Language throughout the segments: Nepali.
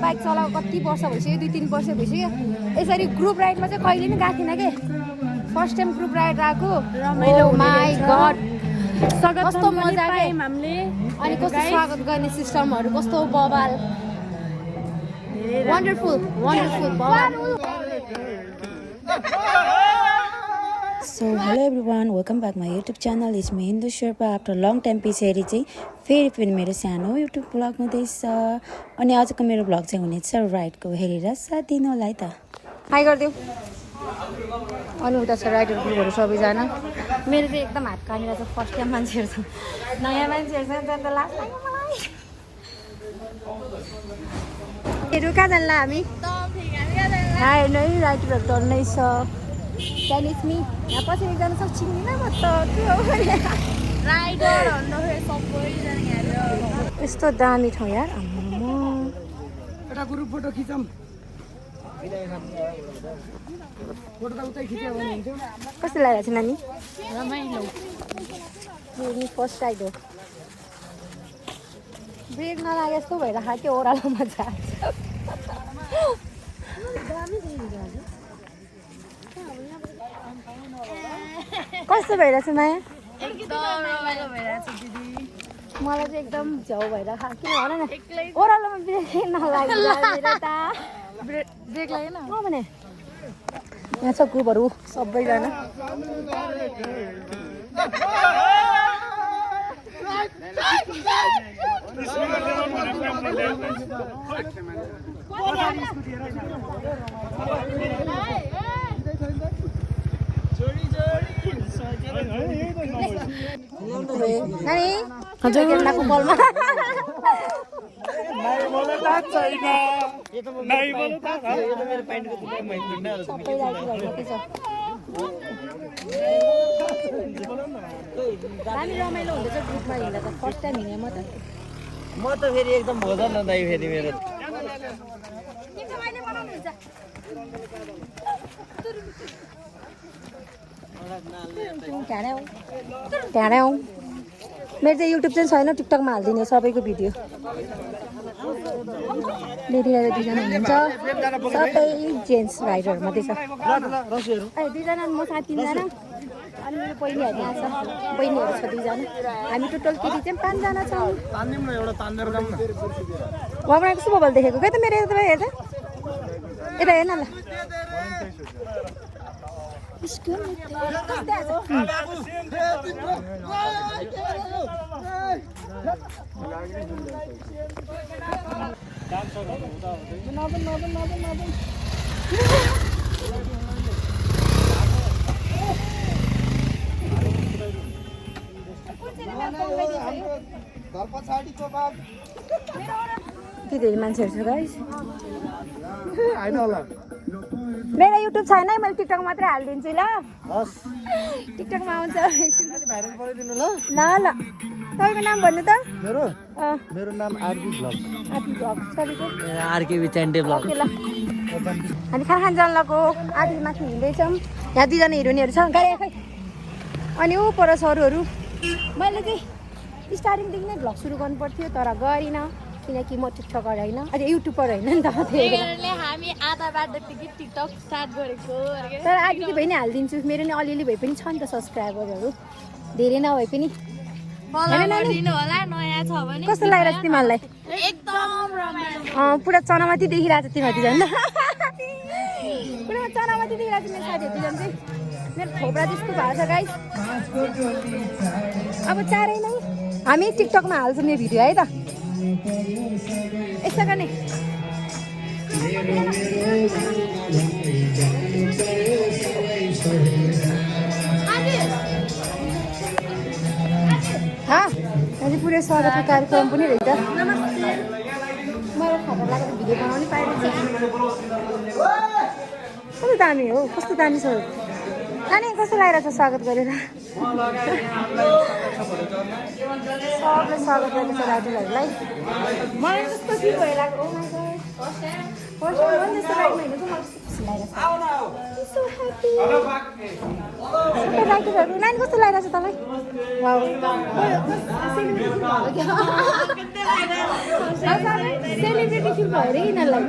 बाइक चलाएको कति वर्ष भइसक्यो 2-3 वर्ष भइसक्यो यसरी ग्रुप राइडमा चाहिँ कहिले पनि गएको थिइनँ के फर्स्ट टाइम ग्रुप राइड आएको रमाइलो माई गड कस्तो मजा आयो हामीले अनि कस्तो स्वागत गर्ने सिस्टमहरु कस्तो बवाल वन्डरफुल बवाल So hello everyone, welcome back my YouTube channel. It's me Hindu Sherpa. After long time पछाडी चाहिँ फेरि पनि मेरो सानो YouTube vlog हुँदैछ अनि आजको मेरो vlog चाहिँ हुनेछ राइडको हेरेर साथ दिनु होला है त हाई गरिदेऊ अनि उता छ राइडर ग्रुपहरु सबैजना मेरो चाहिँ एकदम हात कामेर छ फर्स्ट टाइम मान्छेहरु छ नयाँ मान्छेहरु छ त लास्ट टाइम मलाई हेरु कहाँ जान्ला हामी हाय नै राइडर टर्नै छ Can it me? यहाँ पछि एकजना सब चिन्दिनँ म त के हो राइडर भन्दाखेरि सबैजना यहाँ यस्तो दामी ठाउँ यार आम्मामा एउटा ग्रुप फोटो खिचौँ फोटो त उतै खिच्यो भने हुन्थ्यो कस्तो लागेको छ नानी रमाइलो मेरो फर्स्ट राइड हो ब्रेक नलागे जस्तो भइरहेको थियो ओह्रालो मजा कस्तो भइरहेछ माया एकदम रमाइलो भइरहेछ दिदी मलाई चाहिँ एकदम झ्याउ भइरहेको किन भन न ओह्रालोमा ब्रेक नलाग्यो मेरो त ब्रेक लागेन भने यहाँ छ ग्रुपहरु सबैजना नानी हजुर केटाको बलमा दामी रमाइलो हुँदैछ ग्रुपमा हिँड्दा त फर्स्ट टाइम हिँडेँ म त फेरि एकदम भोजन नदाइ फेरि मेरो त्यहाँ आऊ मेरो चाहिँ युट्युब चाहिँ छैन टिकटकमा हालिदिने सबैको भिडियो लेडीहरू दुईजना हुनुहुन्छ सबै जेन्ट्स राइडरहरू मात्रै छ दुईजना म साथ 3 जना अनि मेरो बहिनीहरू यहाँ छ बहिनीहरू छ 2 जना हामी टोटल केटी चाहिँ 5 जना छौँ उहाँबाट कस्तो मोबाइल देखेको क्या त मेरो यता हेर्छ यता हेर्न ल के धेरै मान्छेहरू छ गाइस मेरो युट्युब छैन है मैले टिकटक मात्रै हालिदिन्छु ल टिकटकमा आउँछ ल ल तपाईँको नाम भन्नु त मेरो नाम आरबी ब्लग सबैको आरकेबी च्यान्डे ब्लग ल हामी खाना खान जान लागेको आधी माथि हिँड्दैछौँ यहाँ 2 जना हिरोइनहरू छ गाडी खै अनि ऊ पर सरुहरू मैले चाहिँ स्टार्टिङदेखि नै भ्लग सुरु गर्नु पर्थ्यो तर गरिनँ किनकि म टिकटकर होइन अझ युट्युबर होइन नि त हामी आधा बाटोदेखि टिकटक स्टार्ट गरेको तर आधी भए नि हालिदिन्छु मेरो नि अलिअलि भए पनि छ नि त सब्सक्राइबरहरू धेरै नभए पनि कस्तो लागिरहेको छ तिमीहरूलाई एकदम रमाइलो पुरा चनामाथि देखिरहेको छ तिमीहरू झन् पुरा चनामाथि देखिरहेको छ मेरो साथीहरू झन् चाहिँ मेरो थोप्रा जस्तो भएको छ गाइस अब चाँडै नै हामी टिकटकमा हाल्छौँ यो भिडियो है त यसो गर्ने अहिले पुरै स्वागतको कार्यक्रम पनि रहेछ मेरो खाता लागेर भिडियो बनाउनै पाइरहेको कस्तो दामी हो कस्तो दामी छ नानी कस्तो लागिरहेको छ स्वागत गरेर सबले स्वागत गरेको छ राइडरहरूलाई मलाई कस्तो फिल भइरहेको फर्स्ट टाइम जस्तो राइडमा हिँडेको मलाई कस्तो खुसी लागिरहेको राइडरहरू नानी कस्तो लागिरहेको छ तपाईँ सेलिब्रेटी फिल भयो रे यिनीहरूलाई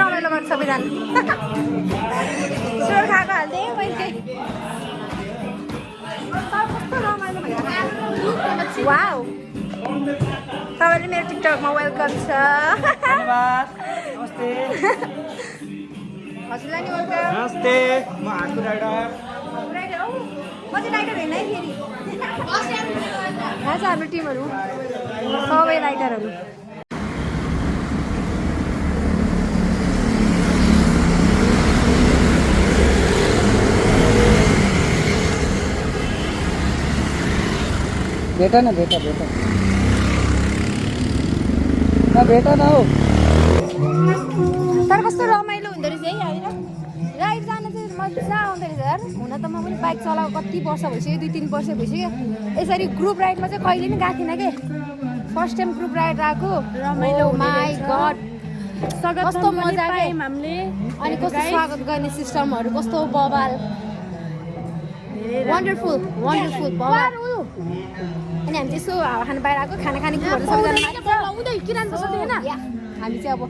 रमाइलो गर्छ सबैजना स्वर खाएको हाल्दै मैले कस्तो रमाइलो भइरहेको वाउ तपाईँले मेरो टिकटकमा वेलकम छ धन्यवाद नमस्ते हजुरलाई नि वेलकम नमस्ते म हातको राइडर राइडर हौ म चाहिँ राइडर होइन है फेरि यहाँ छ हाम्रो टिमहरू सबै राइडरहरू बेटा न बेटा न हो तर कस्तो रमाइलो हुँदो रहेछ है यहाँनिर राइड जान चाहिँ मजा आउँदो रहेछ यार हुन त म पनि बाइक चलाएको कति वर्ष भइसक्यो 2-3 वर्ष भइसक्यो यसरी ग्रुप राइडमा चाहिँ कहिले पनि गएको थिइनँ कि फर्स्ट टाइम ग्रुप राइड गएको रमाइलो माई गड कस्तो मजा आयो हामीले अनि कस्तो स्वागत गर्ने सिस्टमहरू कस्तो बवाल वन्डरफुल बवाल अनि हामी चाहिँ यसो हावा खानु बाहिर आएको खाना खाने कुरोहरू सबैजना हामी चाहिँ अब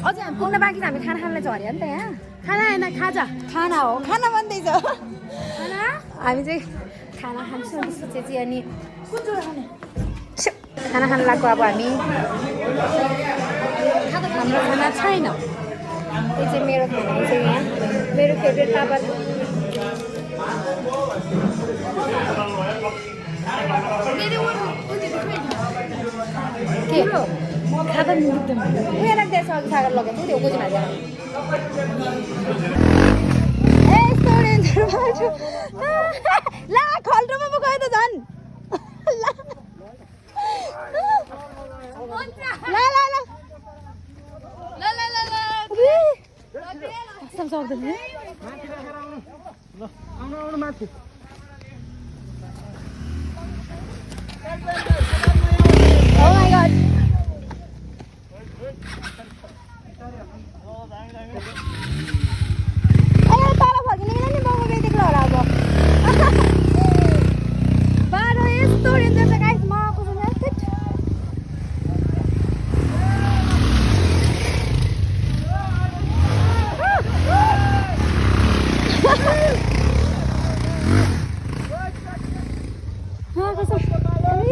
अझै हामी पुग्न बाँकी छ हामी खाना खानलाई झऱ्यो नि त यहाँ खाना होइन खाना हो खाना बन्दैछ हामी चाहिँ खाना खान्छौँ अनि सोचेपछि अनि खाना खान लाग्यो अब हामी हाम्रो खाना छैन यो चाहिँ मेरो खाना चाहिँ यहाँ मेरो फेभरेट पापा खाँदा नि उयो राख्दैछ अघि सागर लगाएको त्यो गोजीमा ए यस्तो डेन्जर बाटो ला खल्टोमा पो गयो त झन् ला ला ला सक्दैन माथि Oh my god. अरे तारा फर्किने बेला नि बाबु बेदेख्ला होला अब बाटो यस्तो डेन्जर छ गाइस म आएको छु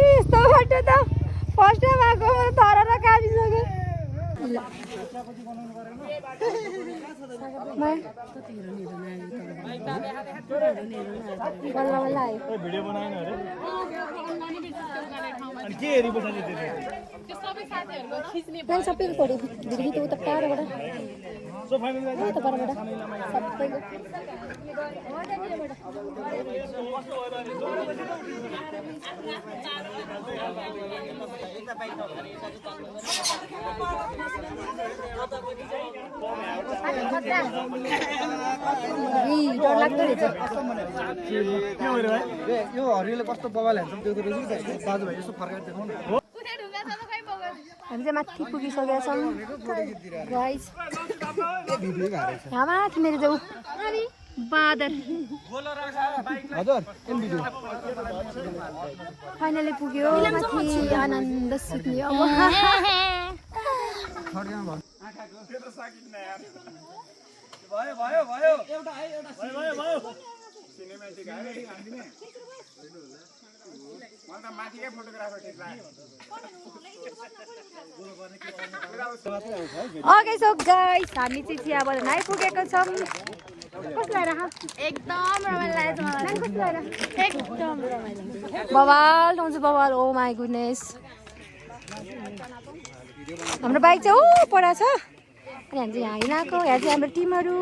यस्तो बाटो त फर्स्ट टाइम आएको तर र काबिसक्यो बल्ल बल्ल आयो भिडियो बनाएन अरे अनि के हेरि बसाल्यो मैले सबैको फोटो भिडियो त उता टाढोबाट सो फाइनल उता परबाट सबैको डर लाग्दो रहेछ यो हरियोले कस्तो बवाल हान्छ त्यो त रहेछ दाजुभाइ यसो फर्काएर देखाउन हामी चाहिँ माथि पुगिसकेका छौँ गाइस यहाँ माथि मेरो जाउ बादर हजुर एम भिडियो फाइनली पुग्यो माथि आनन्द सुत्ने अब भयो भयो भयो एउटा है एउटा भयो भयो सिनेमेटिक हान्दिने मलाई त माथिकै फोटोग्राफर ठीक लाग्यो ओके सो गाइस हामी चाहिँ चियाबाट आइपुगेको छौँ कस्तो लागिरहेको एकदम रमाइलो लागेको छ मलाई कस्तो लागिरहेको एकदम रमाइलो बवाल ठाउँ चाहिँ बवाल ओ माई गुडनेस हाम्रो बाइक चाहिँ ऊ पढा छ अनि हामी चाहिँ यहाँ हिँडाएको यहाँ चाहिँ हाम्रो टिमहरू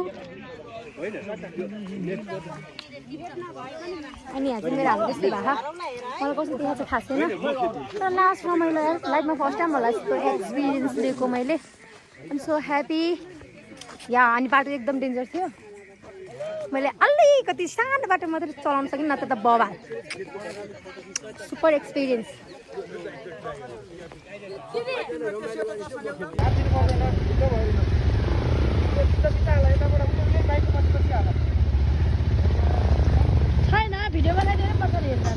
अनि यहाँ चाहिँ मेरो हात त्यस्तै भएको मलाई कस्तो देखाएको छ थाहा छैन तर लास्ट रमाइलो लाइफमा फर्स्ट टाइम होला यस्तो एक्सपिरियन्स लिएको मैले आइम सो ह्याप्पी या अनि बाटो एकदम डेन्जर थियो मैले अलिकति सानो बाटो मात्रै चलाउन सकिनँ नत्र त बवाल सुपर एक्सपिरियन्स छैन भिडियो बनाइदिनु पर्छ नि हेर्दा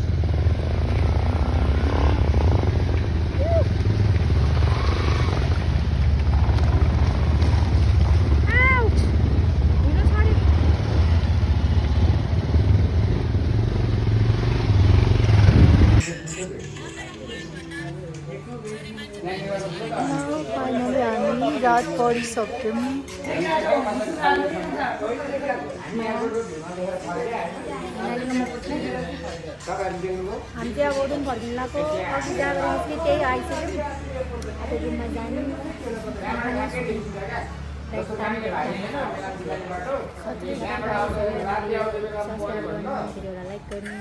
फाइनली हामी रात परिसक्यौँ हामी चाहिँ अब रुम फर्किनु लाग्यो अघि जाँदा चाहिँ त्यही आइसक्यौँ अब रुममा जाने लाइक गर्नु